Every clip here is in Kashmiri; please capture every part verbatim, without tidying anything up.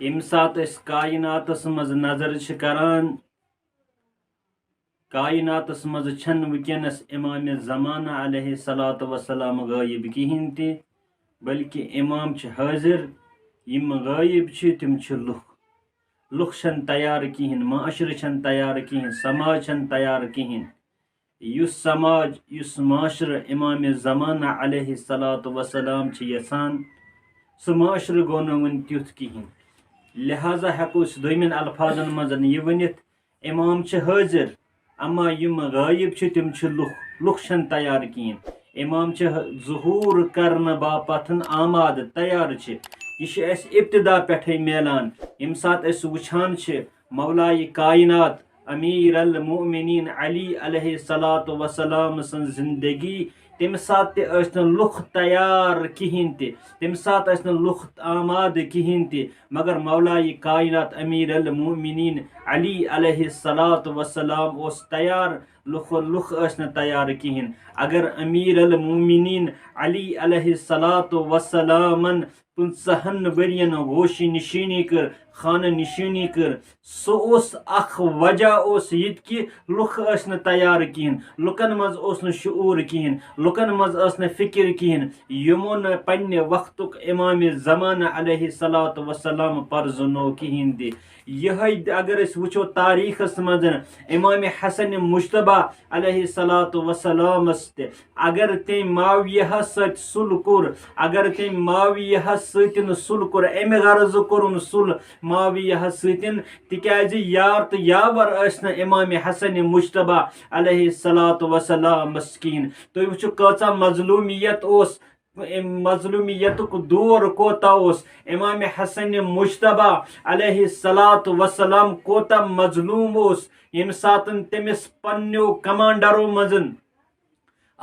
ییٚمہِ ساتہٕ أسۍ کائناتس منٛز نظر چھِ کران، کائناتس منٛز چھنہٕ وٕنکیٚنس امام زمانہ علیہ الصلوۃ والسلام غٲیب کِہینۍ تہِ، بلکہِ امام چھِ حٲضِر۔ یِم غٲیب چھِ، تِم چھِ لُکھ۔ لُکھ چھنہٕ تیار کِہینۍ، معاشرٕ چھنہٕ تیار کِہینۍ، سماج چھنہٕ تیار کِہینۍ۔ یُس سماج، یُس معاشرٕ امام زمانہ علیہ الصلوۃ والسلام چھِ یژھان، سُہ معاشرٕ گوٚو نہٕ وُنہِ تیُتھ کِہینۍ۔ لہذا ہٮ۪کو أسۍ دوٚیمٮ۪ن الفاظن منٛز یہِ ؤنِتھ، امام چھِ حٲضِر، اما یِم غٲیب چھِ، تِم چھِ لُکھ۔ لُکھ چھنہٕ تیار کِہینۍ۔ امام چھِ ظہوٗر کرنہٕ باپتھ آمادٕ، تیار چھِ۔ یہِ چھِ اَسہِ ابتدا پٮ۪ٹھَے میلان۔ ییٚمہِ ساتہٕ أسۍ وٕچھان چھِ، مولایہِ کائنات امیر المؤمنین علی علیہ الصلوۃ والسلام سٕنٛز زندگی، تمہِ ساتہٕ تہِ ٲسۍ نہٕ لُکھ تیار کِہینۍ تہِ، تمہِ ساتہٕ ٲسۍ نہٕ لُکھ آمادٕ کِہینۍ تہِ، مگر مولایہِ کائنات امیر المؤمنین علی علیہ الصلوۃ والسلام اوس تیار۔ لُکھ، لُکھ ٲسۍ نہٕ تیار کِہینۍ۔ اگر امیر المؤمنین علی علیہ الصلوۃ والسلامن پٕنٛژٕہن ؤرین گوشہِ نشینی کٔر، خانہ نشینی کٔر، سُہ اوس اکھ وجہ اوس یہِ تہِ کہِ لُکھ ٲسۍ نہٕ تیار کِہینۍ، لُکن منٛز اوس نہٕ شعوٗر کِہینۍ، لُکن منٛز ٲس نہٕ فکر کِہینۍ، یِمو نہٕ پننہِ وقتُک امام زمانہ علیہ الصلوۃ والسلام پرزنو کِہینۍ تہِ۔ یِہے اگر أسۍ وٕچھو تاریخس منٛز، امام حسن مجتبیٰ علیہ الصلوۃ والسلامس تہِ، اگر تٔمۍ معاویہس سۭتۍ صلح کوٚر، اگر تٔمۍ معاویہس سۭتۍ صلح کوٚر، امہِ غرضہٕ کوٚرُن صلح معاویہس سۭتۍ، تِکیازِ یار تہٕ یاور ٲسۍ نہٕ امام حسن مجتبیٰ علیہ الصلوۃ والسلامس کِہینۍ۔ تُہۍ وٕچھِو، کۭژاہ مظلومیت اوس، أمۍ مظلومیتُک دور کوتاہ اوس، امام حسن مجتبیٰ علیہ الصلوۃ والسلام کوتاہ مظلوم اوس، ییٚمہِ ساتہٕ تٔمِس پننیو کمانڈرو منٛز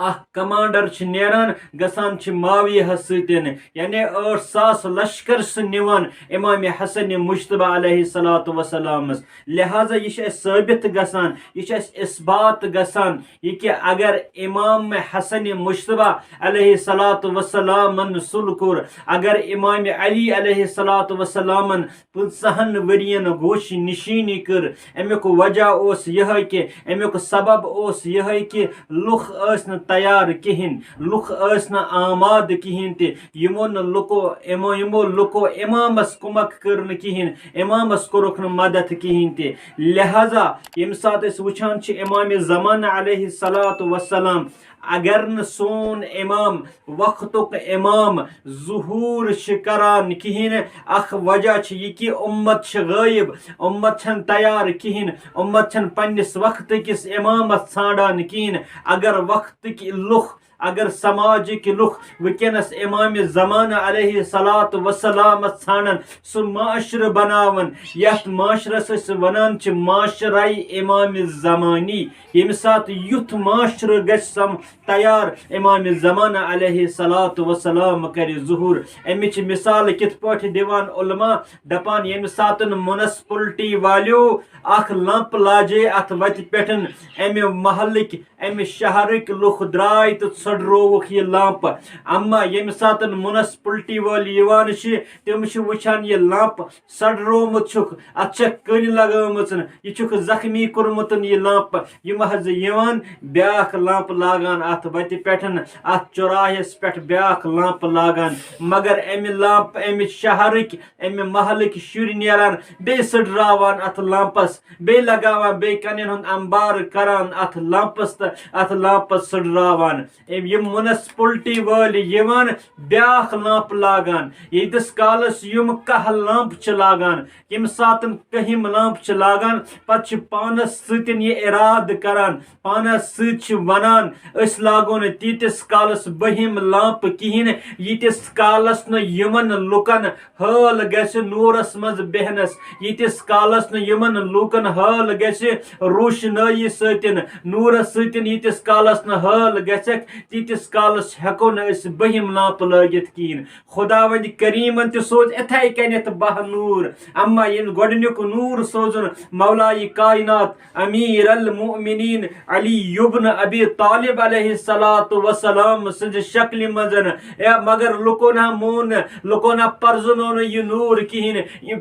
اکھ کمانڈر چھُ نیران، گژھان چھُ معاویہس سۭتۍ، یعنی ٲٹھ ساس لشکر سُہ نِوان امام حسن مجتبیٰ علیہ الصلوۃ والسلامس۔ لہذا یہِ چھُ اَسہِ ثٲبت گژھان، یہِ چھُ اَسہِ اثبات گژھان، یہِ کہِ اگر امام حسن مجتبیٰ علیہ الصلوۃ والسلامن صلح کوٚر، اگر امام علی علیہ الصلوۃ والسلامن پٕنٛژٕہن ؤرین گوشہِ نشینی کٔر، امیُک وجہ اوس یِہے کہِ، امیُک سبب اوس یِہے کہِ لُکھ ٲسۍ نہٕ تیار کِہینۍ، لُکھ ٲسۍ نہٕ آماد کِہینۍ تہِ۔ یِمو نہٕ لُکو، یِمو، یِمو لُکو امامس کُمک کٔر نہٕ کِہینۍ، امامس کوٚرُکھ نہٕ مدد کِہینۍ تہِ۔ لہذا ییٚمہِ ساتہٕ أسۍ وٕچھان چھِ امام زمانہ علیہ الصلوۃ والسلام، اگر نہٕ سون امام، وقتُک امام ظہوٗر چھِ کران کِہینۍ، اکھ وجہ چھِ یہِ کہِ اُمت چھِ غٲیب، اُمت چھَنہٕ تیار کِہینۍ، اُمت چھَنہٕ پننِس وقتہٕ کِس امامس ژھانڈان کِہینۍ۔ اگر وقتٕکۍ لُکھ، اگر سماجٕکۍ لُکھ وٕنکیٚنس امام زمانہ علیہ الصلوۃ والسلامس ژھانڈن، سُہ معاشرٕ بناون، یتھ معاشرس أسۍ ونان چھِ معاشرے امام زمانی، ییٚمہِ ساتہٕ یُتھ معاشرٕ گژھِ سم-، تیار، امام زمانہ علیہ الصلوۃ والسلام کرِ ظہوٗر۔ امِچ مثال کِتھ پٲٹھۍ دِوان علماء؟ دپان، ییٚمہِ ساتہٕ منسپلٹی والیو اکھ لمپ لاجے اتھ وتہِ پٮ۪ٹھ، امہِ محلٕکۍ، امہِ شہرٕکۍ لُکھ درٛاے تہٕ ژھٔڈرووُکھ یہِ لمپ۔ اما ییٚمہِ ساتہٕ منسپلٹی وٲلۍ یِوان چھِ، تِم چھِ وٕچھان یہِ لمپ ژھٔڈرومُت چھُکھ، اتھ چھےٚ کٔنۍ لگٲمٕژ، یہِ چھُکھ زخمی کوٚرمُت یہِ لمپ۔ یِم حظ یِوان بیاکھ لمپ لاگان اتھ وتہِ پٮ۪ٹھ، اتھ چوراہس پٮ۪ٹھ بیاکھ لمپ لاگان۔ مگر امہِ لمپ، امہِ شہرٕکۍ، امہِ محلٕکۍ شُرۍ نیران، بیٚیہِ سٕڈراوان اتھ لمپس، بیٚیہِ لگاوان، بیٚیہِ کنن ہُنٛد انبار کران اتھ لمپس تہٕ اتھ لمپس سٕڈراوان۔ أمۍ یِم منسپلٹی وٲلۍ یِوان بیاکھ لمپ لاگان، ییٖتِس کالس یِم کاہ لمپ چھِ لاگان، ییٚمہِ ساتن کٔہِم لمپ چھِ لاگان، پتہٕ چھِ پانس سۭتۍ یہِ ارادٕ کران، پانس سۭتۍ چھِ ونان، أسۍ لاگو نہٕ تیٖتِس کالس بٔہِم لمپ کِہینۍ، ییٖتِس کالس نہٕ یِمن لُکن حٲل گژھِ نوٗرس منٛز بیہنس، ییٖتِس کالس نہٕ یِمن لوٗکن حٲل گژھِ روشنٲیی سۭتۍ، نوٗرس سۭتۍ، ییٖتِس کالس نہٕ حٲل گژھٮ۪کھ، تیٖتِس کالس ہٮ۪کو نہٕ أسۍ بٔہِم لمپ لٲگِتھ کِہیٖنۍ۔ خداوند کریمن تہِ سوز اِتھے کٔنٮ۪تھ باہ نوٗر، اما ییٚلہِ گۄڈٕنیُک نوٗر سوزُن مولایہِ کائنات امیر المؤمنین علی ابن ابی طالب علیہ الصلوۃ والسلام سٕنٛزِ شکلہِ منٛز، اے، مگر لُکو نہ مون نہٕ، لُکو نہ پرزنو نہٕ یہِ نوٗر کِہیٖنۍ۔ یہِ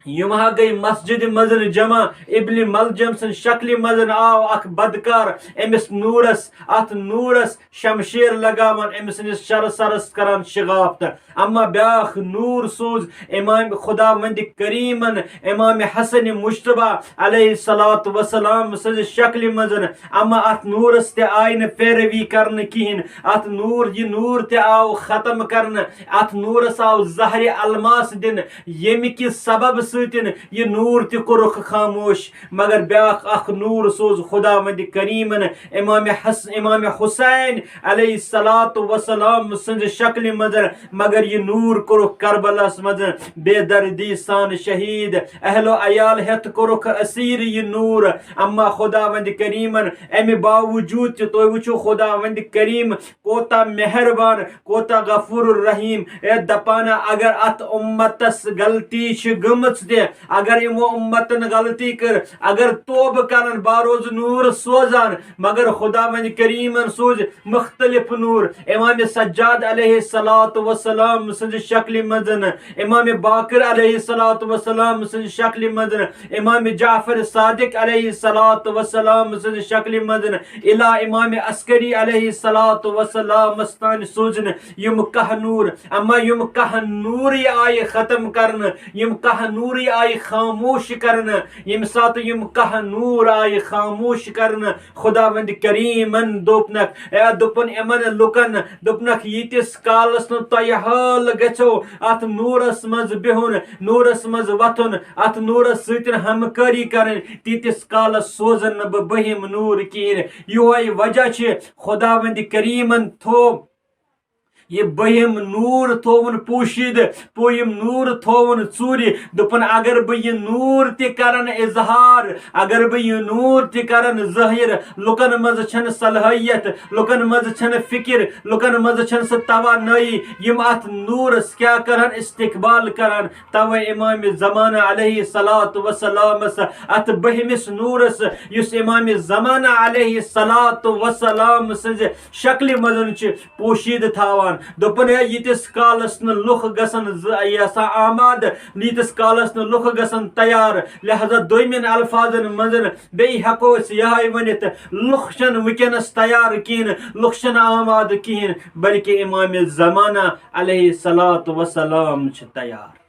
یِم ہا گٔے مسجدِ منٛز جمع۔ ابن ملجم سٕنٛز شکلہِ منٛز آو اکھ بدکار، أمِس نوٗرس، اتھ نوٗرس شمشیر لگاوان، أمۍ سٕنٛدِس شرس سرس کران شغاف۔ تہٕ اما بیاکھ نوٗر سوٗز امام خداوند کریمن امام حسن مجتبیٰ علیہ الصلوۃ والسلام سٕنٛزِ شکلہِ منٛز۔ اما اتھ نوٗرس تہِ آیہِ نہٕ پیروی کرنہٕ کِہیٖنۍ۔ اتھ نوٗر، یہِ نوٗر تہِ آو ختم کرنہٕ۔ اتھ نوٗرس آو زہرِ الماس دِنہٕ، ییٚمہِ کہِ سبب سۭتۍ یہِ نوٗر تہِ کوٚرُکھ خاموش۔ مگر بیاکھ اکھ نوٗر سوٗز خداوند کریمن امام حس-، امام حسین علیہ الصلوۃ والسلام سٕنٛزِ شکلہِ منٛز، مگر یہِ نوٗر کوٚرُکھ کربلاہس منٛز بے دردی سان شہیٖد۔ اہل و عیال ہٮ۪تھ کوٚرُکھ اسیٖر یہِ نوٗر۔ اما خداوند کریمن امہِ باوجوٗد تہِ، تُہۍ وٕچھِو خداوند کریم کوتاہ مہربان، کوتاہ غفور الرحیم۔ اے دپانا، اگر اتھ امتس غلطی چھِ گٔمٕژ تہِ، اگر یِمو امتن غلطی کٔر، اگر توبہٕ کرن، بہٕ روزٕ نوٗر سوزان۔ مگر خداوند کریمن سوٗز مختلف نوٗر۔ امام سجاد علیہ الصلوۃ والسلام سٕنٛزِ شکلہِ منٛز، امام باقر علیہ الصلوۃ والسلام سٕنٛزِ شکلہِ منٛز، امام جعفر صادق علیہ الصلوۃ والسلام سٕنٛزِ شکلہِ منٛز، الا امام عسکری علیہ الصلوۃ والسلامس تام سوٗزنہٕ یِم کاہ نوٗر۔ اما یِم کاہ نوٗرٕے آیہِ ختم کرنہٕ، یِم کاہ نوٗرٕے آیہِ خاموش کرنہٕ۔ ییٚمہِ ساتہٕ یِم کاہ نوٗر آیہِ خاموش کرنہٕ، خداوند کریمن دوٚپنکھ، اے، دوٚپُن یِمن لُکن، دوٚپنکھ، ییٖتِس کالس نہٕ تۄہہِ حٲل گژھیو اتھ نوٗرس منٛز بِہُن، نوٗرس منٛز وۄتھُن، اتھ نوٗرس سۭتۍ ہمکٲری کرٕنۍ، تیٖتِس کالس سوزن نہٕ بہٕ بٔہِم نوٗر کِہیٖنۍ۔ یِہوٚے وجہ چھِ خداوند کریمن تھوٚو یہِ بٔہِم نوٗر تھووُن پوشیٖدٕ، پوٚیِم نوٗر تھووُن ژوٗرِ۔ دوٚپُن، اگر بہٕ یہِ نوٗر تہِ کرن اظہار، اگر بہٕ یہِ نوٗر تہِ کرن ظٲہِر، لُکن منٛز چھنہٕ صلٲحیت، لُکن منٛز چھنہٕ فکر، لُکن منٛز چھنہٕ سۄ توانٲیی، یِم اتھ نوٗرس کیٛاہ کرن، استقبال کرن۔ توے امام زمانہ علیہ الصلوۃ والسلامس، اتھ بٔہمِس نوٗرس، یُس امام زمانہ علیہ الصلوۃ والسلام سٕنٛزِ شکلہِ منٛز چھِ پوشیٖدٕ تھاوان۔ دوٚپُن، ہے، ییٖتِس کالس نہٕ لُکھ گژھن ز-، یہِ ہسا آماد، ییٖتِس کالس نہٕ لُکھ گژھن تیار۔ لہذا دوٚیمٮ۪ن الفاظن منٛز بیٚیہِ ہٮ۪کو أسۍ یِہوٚے ؤنِتھ، لُکھ چھنہٕ وٕنکیٚنس تیار کِہیٖنۍ، لُکھ چھنہٕ آماد کِہیٖنۍ، بلکہِ امام زمانہ علیہ الصلوۃ والسلام چھِ تیار۔